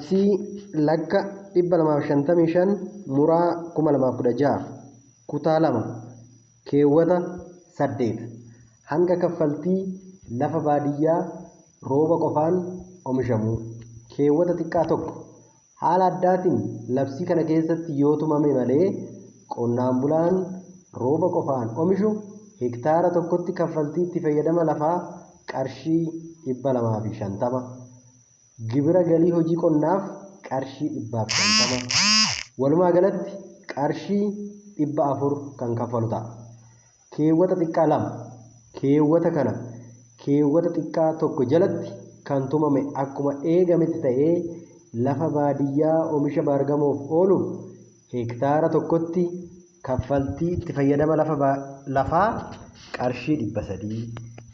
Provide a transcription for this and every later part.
Labsii Lakka 255 Muraa 2016 Kutaa 2 Keewwata 8 Hanga kaffaltii lafa baadiyyaa rooba qofaan omishamuu. Keewwata xiqqaa 1. Haala addaatiin labsii kana keessatti yoo tumame malee qonnaan bulaan rooba qofaan omishu hektaara tokkotti kaffaltii itti fayyadama lafaa qarshii 250, gibira galii hojii qonnaaf qarshii 150, walumaa galatti qarshii 400 kan kaffalu ta'a. Keewwata xiqqaa 2. Keewwata kana keewwata xiqqaa 1 jalatti kan tumame akkuma eegametti ta'ee lafa baadiyyaa omisha baargamoof ooluuf hektaara tokkotti kaffaltii itti fayyadama lafa lafaa qarshii 300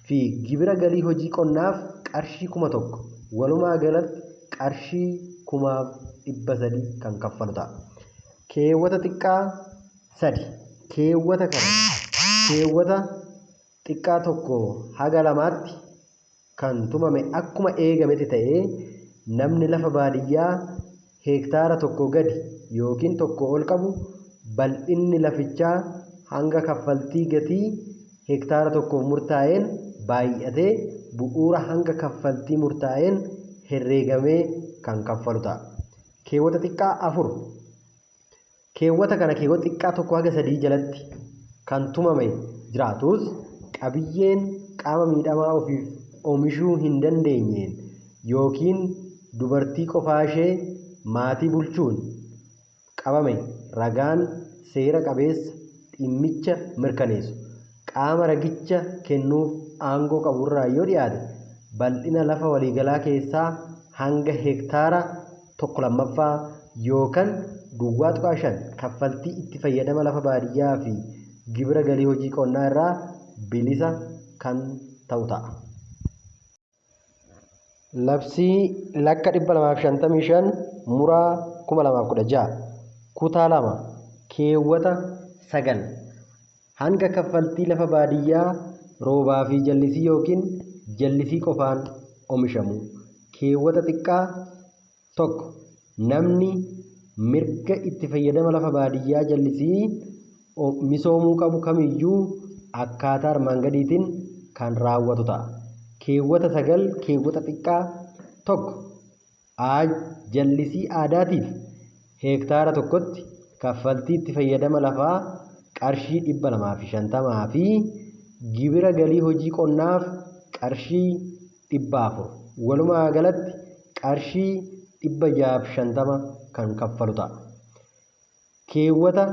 fi gibira galii hojii qonnaaf qarshii 1000, walumaa galatti qarshii 1300 kan kaffalu ta'a. Keewwata xiqqaa 3. Keewwata kana keewwata xiqqaa 1 haga 2tti kan tumame akkuma eegametti ta'ee namni lafa baadiyyaa hektaara tokko gadi yookiin tokko ol qabu bal'inni lafichaa hanga kaffaltii gatii hektaara tokkoof murtaa'een baay'atee bu'uura hanga kaffaltii murtaa'een herreegamee kan kaffalu ta'a. Keewwata xiqqaa 4. Keewwata kana keewwata xiqqaa 1 haga 3 jalatti kan tumame jiraatus qabiyyeen qaama miidhamaa ofiif omishuu hin dandeenyeen yookiin dubartii qofaashee maatii bulchuun qabame ragaan seera qabeessa dhimmicha mirkaneessu qaama ragicha kennuuf aangoo qaburraa yoo dhiyaate bal'ina lafa waliigalaa keessaa hanga hektaara 1/2 yookan 0.5 kaffaltii itti fayyadama lafa baadiyyaa fi gibira galii hojii qonnaa irraa bilisa kan ta'u ta'a. Labsii Lakka 255 Muraa 2016 Kutaa 2 Keewwata 9 Hanga kaffaltii lafa baadiyyaa roobaa fi jallisii yookiin jallisii qofaan omishamuu. Keewwata xiqqaa 1. Namni mirga itti fayyadama lafa baadiyyaa jallisiin misoomuu qabu kamiyyuu akkaataa armaan gadiitiin kan raawwatu ta'a. Keewwata 9 keewwata xiqqaa 1 a Jallisii aadaatiif heektaara tokkotti kaffaltii itti fayyadama lafaa qarshii 250 fi gibira galii hojii qonnaaf qarshii 400, walumaa galatti qarshii 650 kan kaffalu ta'a. Keewwata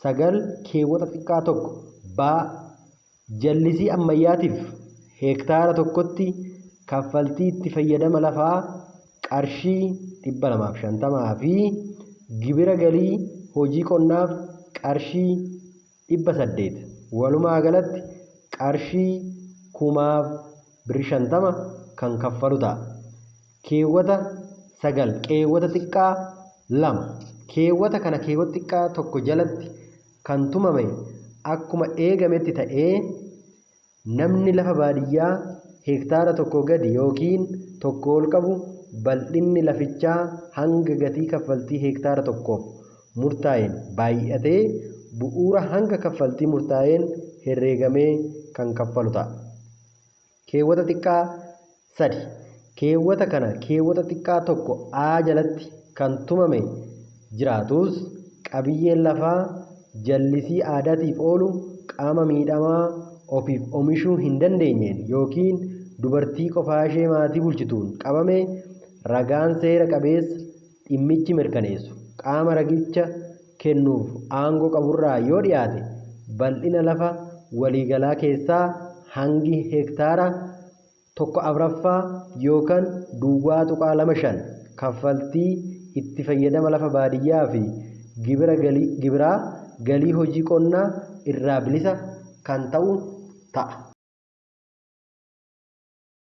9 keewwata xiqqaa 1 b Jallisii ammayyaatiif heektaara tokkotti kaffaltii itti fayyadama lafaa qarshii 250 fi gibira galii hojii qonnaaf qarshii 800, walumaa galatti qarshii kumaaf birri 50 kan kaffalu ta'a. Keewwata 9 keewwata xiqqaa 2 Keewwata kana keewwata xiqqaa 1 jalatti kan tumame akkuma eegametti ta'ee, namni lafa baadiyyaa hektaara tokkoo gadi yookiin tokkoo ol qabu bal'inni lafichaa hanga gatii kaffaltii hektaara tokkoof murtaa'een baay'atee bu'uura hanga kaffaltii murtaa'een herreegamee kan kaffalu ta'a. Keewwata xiqqaa 3. Keewwata kana keewwata xiqqaa 1 a jalatti kan tumame jiraatus qabiyyeen lafaa jallisii aadaatiif oolu qaama miidhamaa ofiif omishuu hin dandeenyeen yookiin dubartii qofaashee maatii bulchituun qabame ragaan seera qabeessa dhimmichi mirkaneessu qaama ragicha kennuuf aangoo qaburraa yoo dhiyaate bal'ina lafa waliigalaa keessaa hangi hektaara 1/4 yookan 0.25 kaffaltii itti fayyadama lafa baadiyyaa fi gibira gibiraa galii hojii qonnaa irraa bilisa kan ta'u ta'a.